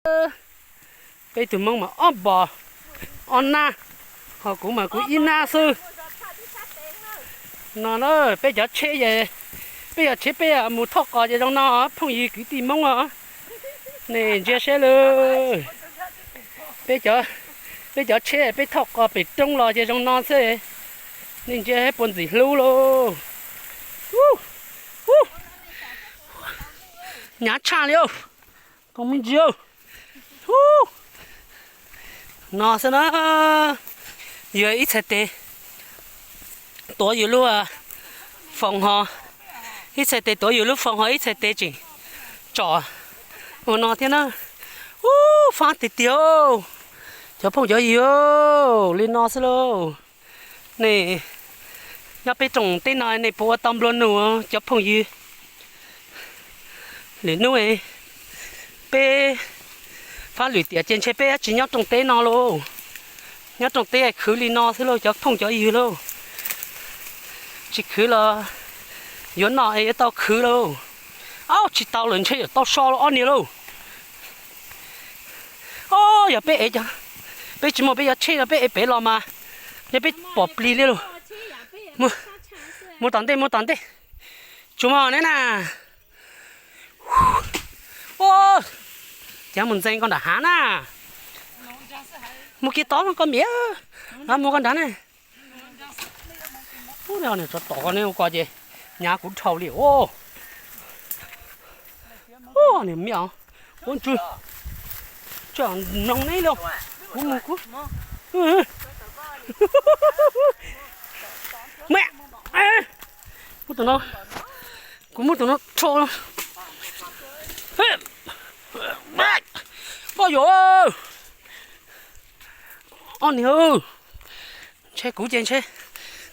Peb tug Hmoob mas ob npos ob nab, ho kuv mas kuv ib nab xwb. No na, peb cov tsheb, peb cov tsheb peb mus thauj qos ces zoo no, phooj ywg kwv tij Hmoob os. Nej ntsia saib lawm, peb cov tsheb peb thauj qos pem roob los ces zoo no xwb. Nej ntsia puas ntxim hlub lauj. Hnyav tshaj li, koom me ntsis. No xwb na, yog ib txhais tes tuav yus lub foos ho, ib txhais tes tuav yus lub foos ho ib txhais tes tseem tsom ua no thiab na. Ub, fab tiag tiag, cov phooj cov ywg, li no xwb lauj. Nej nyob peb rooj teb no nej puas ua tau nplua nuj cov phooj ywg? Lwm hnub peb fab lwm tiam ces ntshe peb tsis nyob rooj teb no lauj. Nyob rooj teb khwv li no xwb lauj cov phooj cov ywg lauj. Tsis khwv los yuav noj es yuav tau khwv lauj. Aub, tsis tau lawm, ntshe yuav tau so ob niag lauj. Ob, yog peb ev, peb tsis muaj peb cov tsheb no peb ev pem los mas ntshe peb pom plig li lauj. Mus tom ntej, mus tom ntej. Tsuas mog neb na. Ub, cav mus ntxeev koj nram hav na. Mus kiag tod koj miam, mus koj nrad ne. Ub, niag tsov tom koj ne ua ko ces nyav kuv dhau li os. Niag miam, ua ntsis, tsam mloog neb lauj, kuv mus kuv. Muab tus no, kuv muab tus no rho. Poj yuav, ob niag, ntshe kuv ces ntshe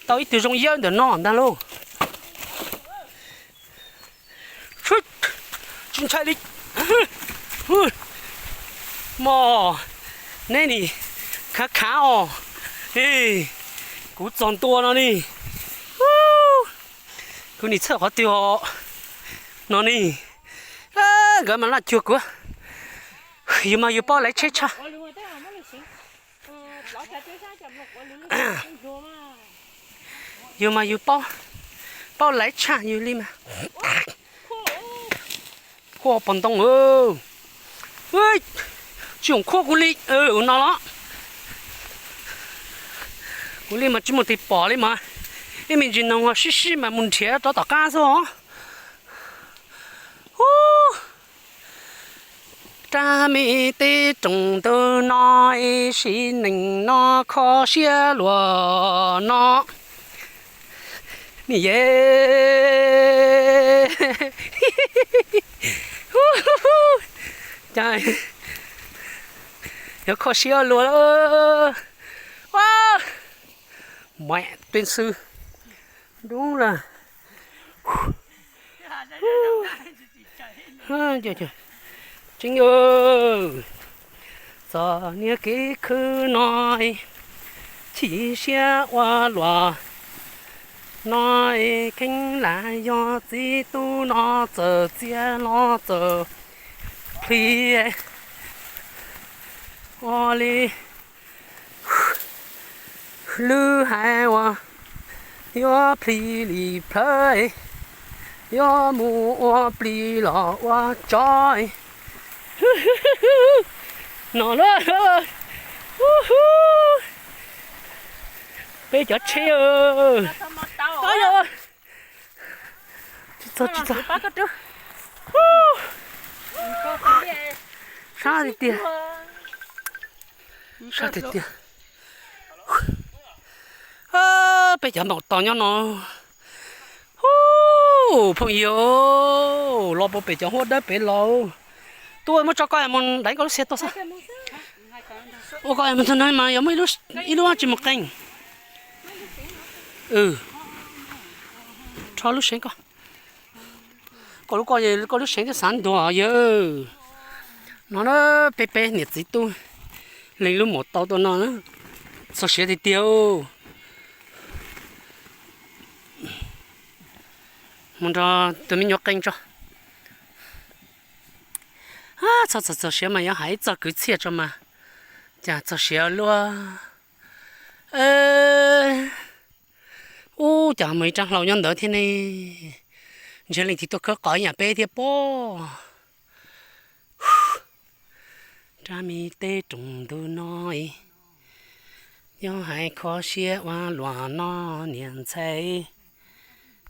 tau ib tug zoo yawb ntawm no ntag lauj. Tsis ntshai li. Mog, neb nim khav khav os. Kuv txog ntua no ni. Kuv nim txhawj qhov twg os. No ni, nkawd mas laj cuag kuv. Yus mas yus paub laiv tsheb tshaj. Yus mas yus paub, paub laiv tshaj yus li mas. Khuaj pos ntoo, tsis yoom khuaj kuv li. No los, kuv li mas tsis muaj tig pom li mas, ib me ntsis noog ho sib sib mas mus nrhiav rov tom qab xwb os. Ub, rab me teb rooj ntawm no, ib sim neej no kho siab luaj no. Ni ye, cas yuav kho siab luaj. Muaj tej xwb, dub lawm. Tseeb, txom nyem kev khwv no, chim siab ua luaj no, kheev lam yog txiv tub no txawm txias los txawm plhis ua li lwm haiv uas yuav plhis li plawv, yuav mus ua plig los ua tsov. No na, peb cov tsheb, tsis txog, tsis txog, sab tiag tiag, sab tiag tiag. Peb cov ntaus tos nyob no. Hu, phooj ywg, los puag pem cov huab dawb pem los. Tub, muab tso koj mus dai koj lub xiab tuaj xwb. Ua koj mus txog no mas yog muaj ib lub tsis mus qees. Rho lub seev koj. Koj lub, koj lub seev twb xav ntuag yawg. No na, peb peb niam txiv tub leej lub mus tau tuaj no, txog siav tiag tiag. Mus nrog tus me nyuam qees tso. Txog txog txog siav mas yuav hais ib txoj kwv txhiaj tso mas, cas txog siav luaj. Ub, cas mus ib rab hlau nyob ntawd thiab ne. Ntshe leej twg tuaj khawb qos ib yam peb thiab pob. Rab me teb rooj ntug no, yuav hais kho siab ua luaj no niam ntxhais.